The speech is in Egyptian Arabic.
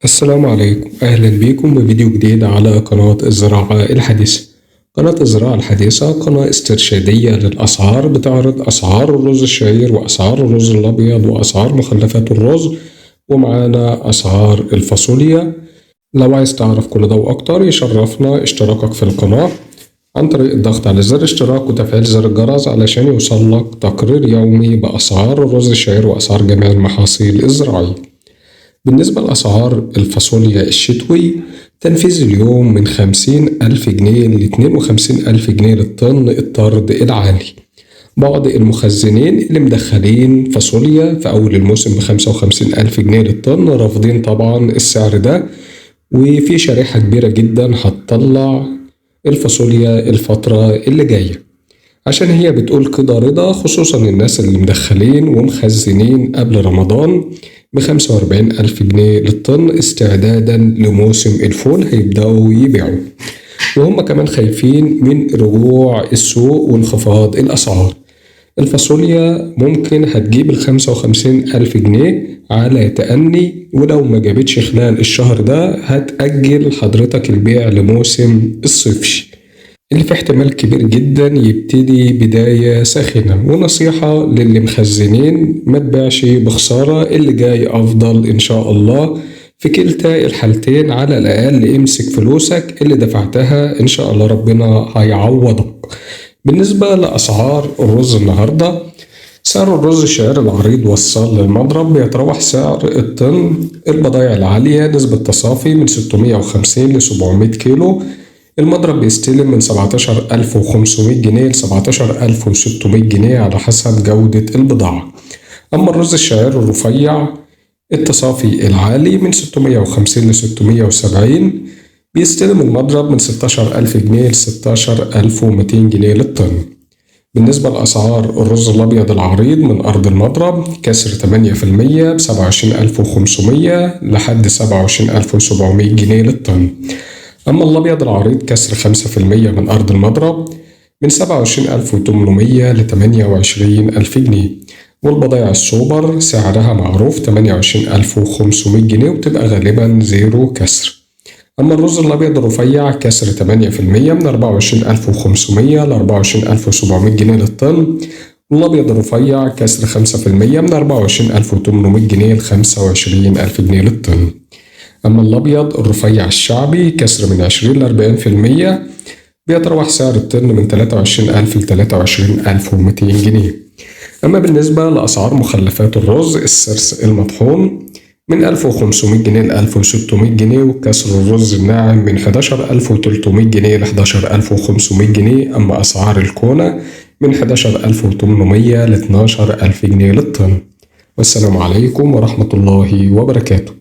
السلام عليكم، أهلا بكم بفيديو جديد على قناة الزراعة الحديثة. قناة الزراعة الحديثة قناة استرشادية للأسعار، بتعرض أسعار الرز الشعير وأسعار الرز الأبيض وأسعار مخلفات الرز، ومعانا أسعار الفاصوليا. لو عايز تعرف كل ده وأكتر يشرفنا اشتراكك في القناة عن طريق الضغط على زر الاشتراك وتفعيل زر الجرس علشان يوصلك تقرير يومي بأسعار الرز الشعير وأسعار جميع المحاصيل الزراعية. بالنسبة لأسعار الفاصوليا الشتوي، تنفيذ اليوم من 50,000 جنيه ل52,000 جنيه للطن الطرد العالي. بعض المخزنين اللي مدخلين فاصوليا في أول الموسم ب55,000 جنيه للطن رافضين طبعا السعر ده، وفي شريحة كبيرة جدا هتطلع الفاصوليا الفترة اللي جاية عشان هي بتقول كده رضا، خصوصا الناس اللي مدخلين ومخزنين قبل رمضان ب45,000 جنيه للطن استعدادا لموسم الفول هيبدأوا يبيعوا، وهم كمان خايفين من رجوع السوق وانخفاض الأسعار. الفاصوليا ممكن هتجيب ال55,000 جنيه على تأني، ولو ما جابتش خلال الشهر ده هتأجل حضرتك البيع لموسم الصيف اللي في احتمال كبير جدا يبتدي بداية ساخنة. ونصيحة للي مخزنين ما تبيعش بخسارة، اللي جاي أفضل إن شاء الله. في كلتا الحالتين على الأقل امسك فلوسك اللي دفعتها، إن شاء الله ربنا هيعوضك. بالنسبة لأسعار الرز النهاردة، سعر الرز الشعير العريض وصل للمضرب بيتراوح سعر الطن البضايع العالية نسبة تصافي من 650 ل 700 كيلو، المضرب بيستلم من 17,500 جنيه ل 17,600 جنيه على حسب جودة البضاعة. أما الرز الشعير الرفيع التصافي العالي من 650 ل 670 بيستلم المضرب من 16,000 جنيه ل 16,200 جنيه للطن. بالنسبة لأسعار الرز الأبيض العريض من أرض المضرب، كسر 8% ب27,500 لحد 27,700 جنيه للطن. أما الأبيض العريض كسر 5% من أرض المضرب من 27,800 ل 28,000 جنيه. والبضائع السوبر سعرها معروف 28,500 جنيه وبتبقى غالبا زيرو كسر. أما الرز الأبيض الرفيع كسر 8% من 24,500 ل 24,700 جنيه للطن، والأبيض الرفيع كسر 5% من 24,800 جنيه ل 25,000 جنيه للطن. أما الأبيض الرفيع الشعبي كسر من 20 ل 40% بيتراوح سعر الطن من 23,000 ل 23,200 جنيه. أما بالنسبة لأسعار مخلفات الرز، السرس المطحون من 1500 جنيه ل 1600 جنيه، وكسر الرز الناعم من 11300 جنيه ل 11500 جنيه. أما أسعار الكونة من 11800 ل 12000 جنيه للطن. والسلام عليكم ورحمة الله وبركاته.